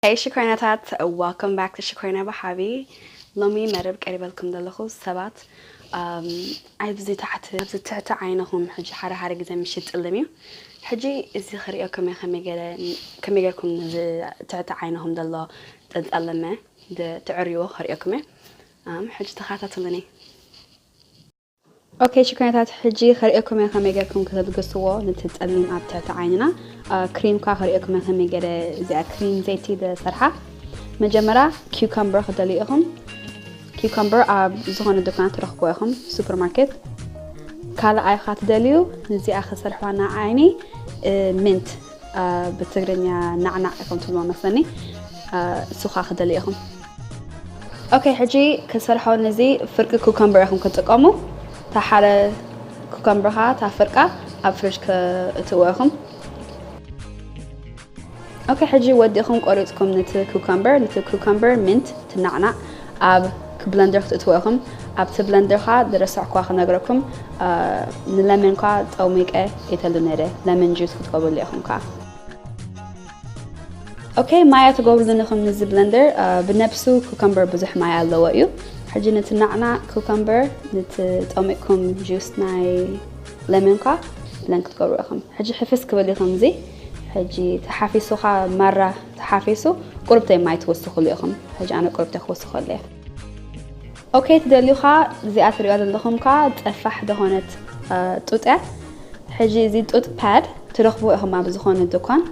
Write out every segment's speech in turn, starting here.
Hey ሽኮይናታት፣ welcome back to ሽኮይና ብሓቢ። ሎሚ መርብ ቀሪበልኩም ዘለኹ ሰባት፣ ኣብዚ ታሕቲ ኣብዚ ትሕቲ ዓይንኹም ሕጂ ሓደ ሓደ ግዜ ምሽት ጥልም እዩ። ሕጂ እዚ ክርእየኩም እየ ከመይ ገለ- ከመይ ጌርኩም እዚ ትሕቲ ዓይንኹም ዘሎ ጠንጠለመ ትዕርይዎ ክርእየኩም እየ። ሕጂ ተኸታተሉኒ። ኦኬ ሽኮይናታት፣ ሕጂ ከርእየኩም እየ ከመይ ጌርኩም ከተልግስዎ ነቲ ጸሊም ኣብ ትሕቲ ዓይንና። ክሪም ካ ከርእየኩም እየ ከመይ ገለ እዚኣ ክሪም ዘይቲ ዝሰርሓ። መጀመርያ ኪውከምበር ክደልዩ ኢኹም። ኪውከምበር ኣብ ዝኾነ ድኳናት ትረኽብዎ ኢኹም፣ ሱፐርማርኬት። ካልኣይ ካ ትደልዩ፣ እዚኣ ክሰርሕዋ ንዓይኒ ሚንት፣ ብትግርኛ ናዕናዕ ኢኹም ትብልዎ መስለኒ። እሱኻ ክደልዩ ኢኹም። ኦኬ፣ ሕጂ ክሰርሖ ነዚ ፍርቂ ኩከምበር ኢኹም ክትጥቀሙ። እታ ሓደ ኩከምበርኻ እታ ፍርቃ ኣብ ፍሪጅ ክእትዎ ኢኹም። ኦኬ፣ ሕጂ ወዲእኹም ቆሪጽኩም ነቲ ኩከምበር፣ ነቲ ኩከምበር ሚንት ትናዕናዕ ኣብ ብለንደር ክትእትዎ ኢኹም። ኣብቲ ብለንደርካ ዝረሳዕኳ ክነግረኩም፣ ንለመንኳ ጠውሚቀ የተሉ ነይረ። ለመን ጁስ ክትገብርሉ ኢኹም ከኣ። ኦኬ፣ ማያ ትገብርሉ ንኹም ንዚ ብለንደር። ብነብሱ ኩከምበር ብዙሕ ማያ ኣለዎ እዩ። ሕጂ ነቲ ናዕናዕ ኩከምበር፣ ነቲ ጠሚቅኩም ጁስ ናይ ለመንካ ብለን ክትገብሩ ኢኹም። ሕጂ ሕፍስ ክብል እዩ ከምዚ። ሕጂ ተሓፊሱኻ ማራ ተሓፊሱ ቁርብተይ ማይ ትወስኽሉ ኢኹም። ሕጂ ኣነ ቁርብተይ ክወስኸሉ እየ። ኦኬ፣ ትደልዩኻ እዚኣ ትሪኦ ዘለኹም ካ ጸፋሕ ዝኾነት ጡጥ እያ። ሕጂ እዚ ጡጥ ፓድ ትረኽብዎ ኢኹም ኣብ ዝኾነ ድኳን።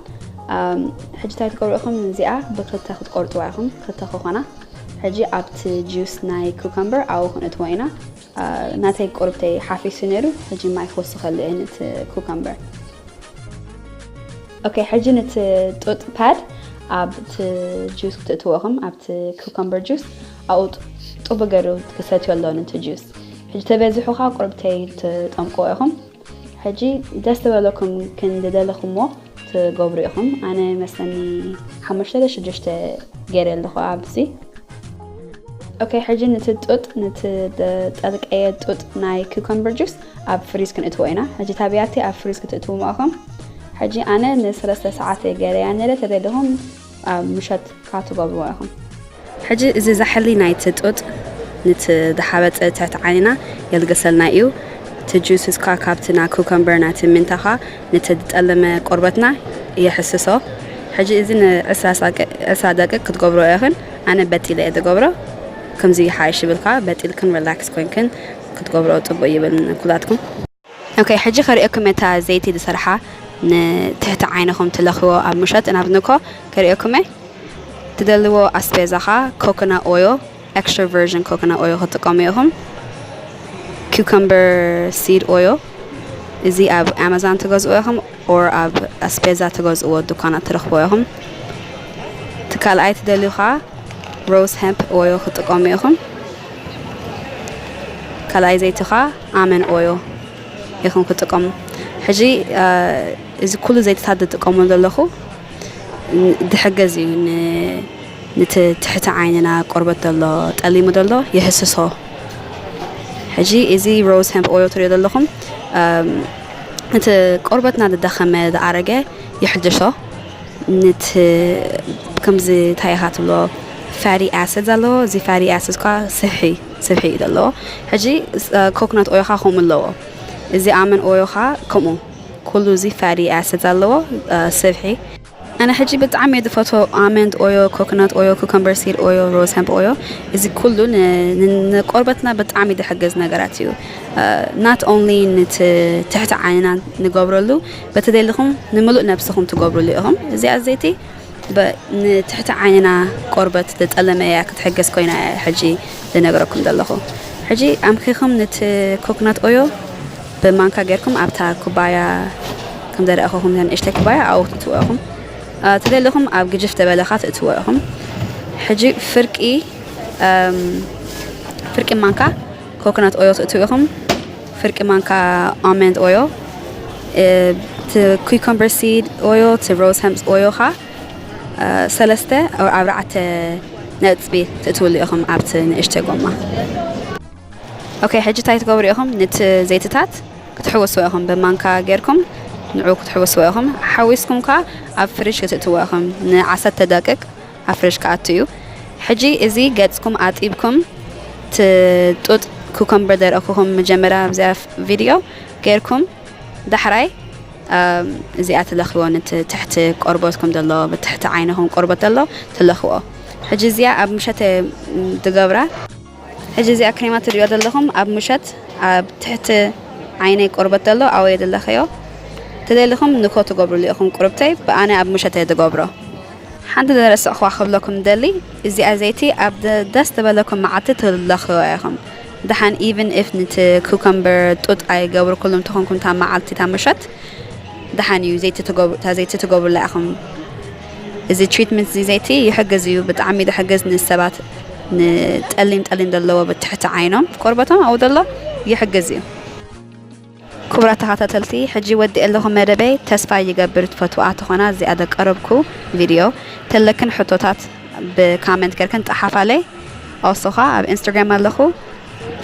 ሕጂ እንታይ ትገብሩ ኢኹም? እዚኣ ብክልተ ክትቆርጥዋ ኢኹም፣ ክልተ ክኾና። ሕጂ ኣብቲ ጁስ ናይ ኩከምበር ኣብኡ ክንእትዎ ኢና። ናተይ ቁርብተይ ሓፊሱ ነይሩ፣ ሕጂ ማይ ክወስኸሉ እየ ነቲ ኩከምበር። ኦኬ፣ ሕጂ ነቲ ጡጥ ፓድ ኣብቲ ጁስ ክትእትዎ ኢኹም፣ ኣብቲ ኩከምበር ጁስ ኣብኡ ጥቡ ገይሩ ክሰትዮ ኣሎ ነቲ ጁስ። ሕጂ ተበዚሑኻ ቁርብተይ ትጠምቅዎ ኢኹም። ሕጂ ደስ ዝበለኩም ክንዲ ደለኹምዎ ትገብሩ ኢኹም። ኣነ መስለኒ ሓሙሽተ ዶ ሽዱሽተ ገይረ ኣለኹ ኣብዚ። ኦኬ፣ ሕጂ ነቲ ጡጥ፣ ነቲ ጠልቀየ ጡጥ ናይ ኩከምበር ጁስ ኣብ ፍሪዝ ክንእትዎ ኢና። ሕጂ ታብያቲ ኣብ ፍሪዝ ክትእትዎ ማእኹም። ሕጂ ኣነ ንሰለስተ ሰዓት ገይረያ ነይረ፣ ተደሊኹም ኣብ ምሸት ካ ትገብርዎ ኢኹም። ሕጂ እዚ ዛሕሊ ናይቲ ጡጥ ንቲ ዝሓበጠ ትሕቲ ዓይንና የልገሰልና እዩ። እቲ ጁስ እስካ ካብቲ ና ኩከምበር ናቲ ምንታኻ ንቲ ዝጠለመ ቆርበትና የሕስሶ። ሕጂ እዚ ንዕስራ ሳቅ- ዕስራ ደቂቅ ክትገብሮ ኢኽን። ኣነ በጢለ እየ ዝገብሮ። ከምዚ ይሓይሽ ይብልካ፣ በጢልክን ሪላክስ ኮይንክን ክትገብሮ ጽቡቅ ይብል ንኩላትኩም። ኦኬ፣ ሕጂ ከርእየኩም እየ እታ ዘይቲ ዝሰርሓ ንትሕቲ ዓይንኹም ትለኽዎ ኣብ ምሸት ናብ ንኮ ከርእየኩም እየ። ትደልዎ ኣስቤዛኻ ኮኮና ኦዮ፣ ኤክስትራ ቨርዥን ኮኮና ኦዮ ክትጥቀሙ ኢኹም። ኪውከምበር ሲድ ኦዮ፣ እዚ ኣብ ኣማዛን ትገዝእዎ ኢኹም ኦር ኣብ ኣስቤዛ ትገዝእዎ ድኳናት ትረኽብዎ ኢኹም። እቲ ካልኣይ ትደልዩ ኸዓ ሮዝ ሄምፕ ኦዮ ክትጥቀሙ ኢኹም። ካልኣይ ዘይቲ ኸዓ ኣመን ኦዮ ኢኹም ክትጥቀሙ። ሕጂ እዚ ኩሉ ዘይትታት ዝጥቀሙ ዘለኹ ድሕገዝ እዩ ን- ንቲ ትሕቲ ዓይንና ቆርበት ዘሎ ጠሊሙ ዘሎ ይሕስሶ። ሕጂ እዚ ሮዝ ሄምፕ ኦዮ ትሪኦ ዘለኹም እቲ ቆርበትና ዝደኸመ ዝኣረገ ይሕድሶ። ንቲ ከምዚ እንታይ ኢኻ ትብሎ ፋቲ ኣሲድ ዘለዎ፣ እዚ ፋቲ ኣሲድ ኳ ስብሒ ስብሒ እዩ ዘለዎ። ሕጂ ኮኮናት ኦዮ ኻ ከምኡ ኣለዎ። እዚ ኣመን ኦዮ ኻ ከምኡ ኩሉ እዚ ፋቲ ኣሲድ ዘለዎ ስብሒ። ኣነ ሕጂ ብጣዕሚ እየ ዝፈትዎ ኣመንድ ኦዮ፣ ኮኮናት ኦዮ፣ ኩከምበር ሲድ ኦዮ፣ ሮዝ ሄምፕ ኦዮ። እዚ ኩሉ ን- ን- ንቆርበትና ብጣዕሚ ዝሕግዝ ነገራት እዩ። ናት ኦንሊ ንቲ ትሕቲ ዓይንና ንገብረሉ፣ በተደሊኹም ንምሉእ ነብስኹም ትገብርሉ ኢኹም። እዚኣ ዘይቲ በ- ንትሕቲ ዓይንና ቆርበት ዝጠለመ እያ ክትሕግዝ ኮይና እያ ሕጂ ዝነግረኩም ዘለኹ። ሕጂ ኣምኺኹም ንቲ ኮኮናት ኦዮ ብማንካ ጌርኩም ኣብታ ኩባያ ከም ዘርኣኹኹም ንእሽተይ ኩባያ ኣብኡ ክትእትዎ ኢኹም። ትደሊኹም ኣብ ግጅፍ ተበለኻ ትእትዎ ኢኹም። ሕጂ ፍርቂ ፍርቂ ማንካ ኮኮናት ኦዮ ትእትው ኢኹም። ፍርቂ ማንካ ኣመንድ ኦዮ፣ እቲ ኩከምበር ሲድ ኦዮ፣ እቲ ሮዝ ሄምፕ ኦዮ ኻ ሰለስተ ኣርባዕተ ነጥቢ ትእትውሉ ኢኹም ኣብቲ ንእሽተ ጎማ። ኦኬ፣ ሕጂ እንታይ ትገብሩ ኢኹም? ንቲ ዘይትታት ክትሕውስዎ ኢኹም። ብማንካ ጌርኩም ንዑ ክትሕውስዎ ኢኹም። ሓዊስኩም ከ ኣብ ፍሪጅ ክትእትዎ ኢኹም ንዓሰርተ ደቂቅ። ኣፍሬሽ ክኣቱ እዩ። ሕጂ እዚ ገጽኩም ኣጢብኩም፣ ትጡጥ ኩከምበር ዘርእኩኹም መጀመርያ ኣብዚኣ ቪድዮ ገይርኩም፣ ዳሕራይ እዚኣ ትለኽዎ፣ ነቲ ትሕቲ ቆርበትኩም ዘሎ፣ ብትሕቲ ዓይንኹም ቆርበት ዘሎ ትለኽዎ። ሕጂ እዚኣ ኣብ ምሸት እየ ዝገብራ። ሕጂ እዚኣ ክሬማ ትሪኦ ዘለኹም ኣብ ምሸት ኣብ ትሕቲ ዓይነይ ቆርበት ዘሎ ኣወየ ዘለኽዮ። ተደሊኹም ንኮ ትገብሩሉ ኢኹም። ቁርብተይ ብኣነ ኣብ ምሸት እየ ዝገብሮ። ሓንቲ ዘረስዕኹዋ ክብለኩም ደሊ፣ እዚኣ ዘይቲ ኣብ ደ- ደስ ዝበለኩም መዓልቲ ትለኽዎ ኢኹም። ደሓን even if ንቲ ኩከምበር ጡጥ ኣይገብርኩሉም ተኾንኩም፣ እታ መዓልቲ እታ ምሸት ደሓን እዩ። ዘይቲ ትገብ- እታ ዘይቲ ትገብሩላ ኢኹም። እዚ ትሪትመንት እዚ ዘይቲ ይሕግዝ እዩ፣ ብጣዕሚ ዝሕግዝ ንሰባት፣ ንጠሊም ጠሊም ዘለዎ ብትሕቲ ዓይኖም ቆርበቶም ኣብኡ ዘሎ ይሕግዝ እዩ። ክቡራት ተኸታተልቲ፣ ሕጂ ወዲእ ኣለኹ መደበይ። ተስፋ ይገብር ትፈትዋ ተኾና እዚኣ ዘቀረብኩ ቪድዮ። ተለክን ሕቶታት ብካመንት ገርክን ጸሓፋለይ። ኣውሶኻ ኣብ ኢንስታግራም ኣለኹ፣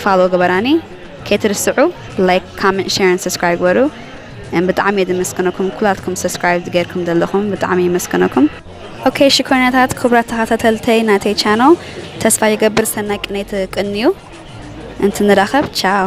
ፋሎ ግበራኒ። ከይትርስዑ ላይክ፣ ካመንት፣ ሼር፣ ሰብስክራይብ ግበሩ። እም፣ ብጣዕሚ እየ ዝመስግነኩም ኩላትኩም ሰብስክራይብ ዝገርኩም ዘለኹም፣ ብጣዕሚ ይመስግነኩም። ኦኬ ሽኮርናታት፣ ክቡራት ተኸታተልተይ ናተይ ቻነል፣ ተስፋ ይገብር ሰናይ ቅኔ ትቅንዩ። እንትንራኸብ ቻው።